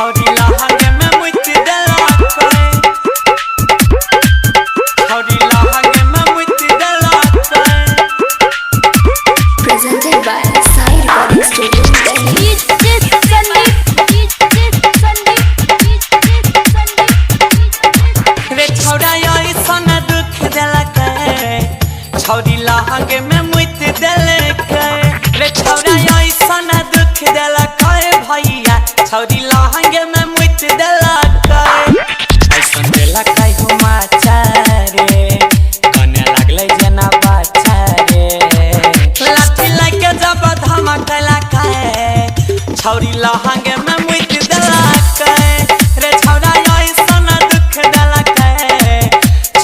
छौरी लहंगे में मुइत देलक। छौरी लहंगे में मुइत देलक। Presented by Sai Recording Studio, Delhi. DJ Sandeep, DJ Sandeep, DJ Sandeep. रे छौरा ऐसन दुख देलक, छौरी लहंगे में मुइत देलक। रे छौरा ऐसन दुख देलक भैया, छौरी लहंगे में मुइत देलक। ऐसन देलक हुमाचा रे, कने लागलै जेना बाचा रे। लाठी लके जब धमकलक, छौरी लहंगे में मुइत देलक। रे छौरा ऐसन दुख देलक,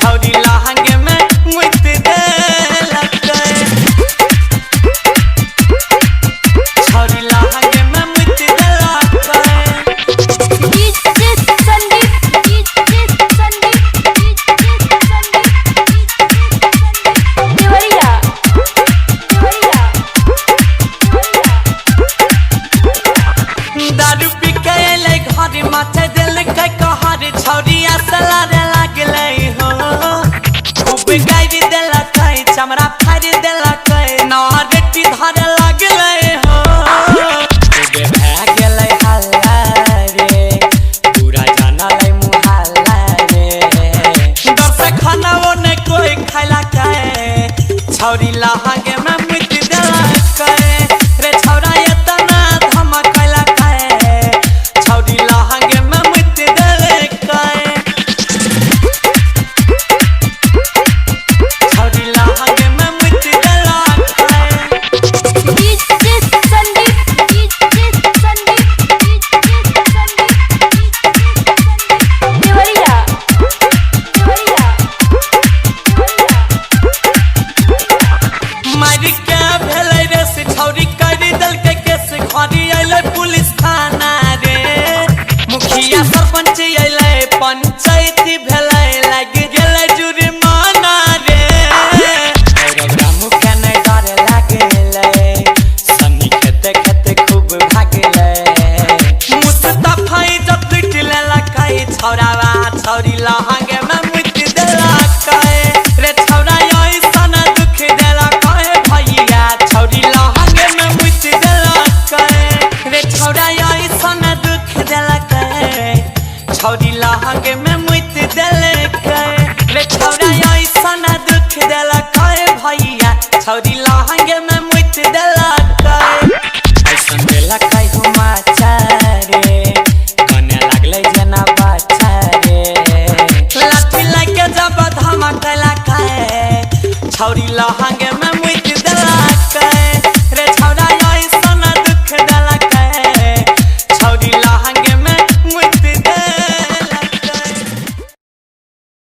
छौरी लहंगे में मुइत देलक। छौरी लहंगे में मुइत देलक। DJ Sandeep, DJ Sandeep, DJ Sandeep, Deoria, Deoria, Deoria. दारू पी के अयलै घर, माथे देलकै कहर, छौरी असलारे लागलै हो। खूब गारि देलकै, चमड़ा फाड़ि देलकै, नवा रेटी धरे लागलै हो। खूबे भए गेलै हल्ला रे, पूरा जानलै मुहल्ला रे। डर से खाना वो ने कोई खैलकै, छौरी लहंगे में मुइत देलकै। रे छौरा एतना धमकलकै, छौरी लहंगे में मुइत देलकै। छौरी लहंगे में मुइत देलकै। DJ Sandeep, DJ Sandeep, DJ Sandeep, Deoria, Deoria, Deoria. मारि के भेलै रे से छौरी करि देलकै केस, घरी अयलै पुलिस थाना रे। मुखिया सरपंच अयलै, पंचायती भेलै, लागि गेलै जुर्माना रे। भैरव रामू के नै डर लागलै, सन्नी खेते खेते खूब भागलै। मुस्तफा इज्जत लुटि लेलकै, छौरावा छौरी लहंगे में मुइत देलकै। रे छौरा ऐसन दुख देलकै भैया, छौरी लहंगे में मुइत देलकै। रे छौरा ऐसन दुख देलकै, छौरी लहंगे में मुइत देलकै। रे छौरा ऐसन दुख देलकै भैया, छौरी लहंगे में मुइत देलकै। ऐसन देलकै हुमाचा रे, कने लागलै जेना बाचा रे। लाठी लके जब धमकलकै, छौरी लहंगे में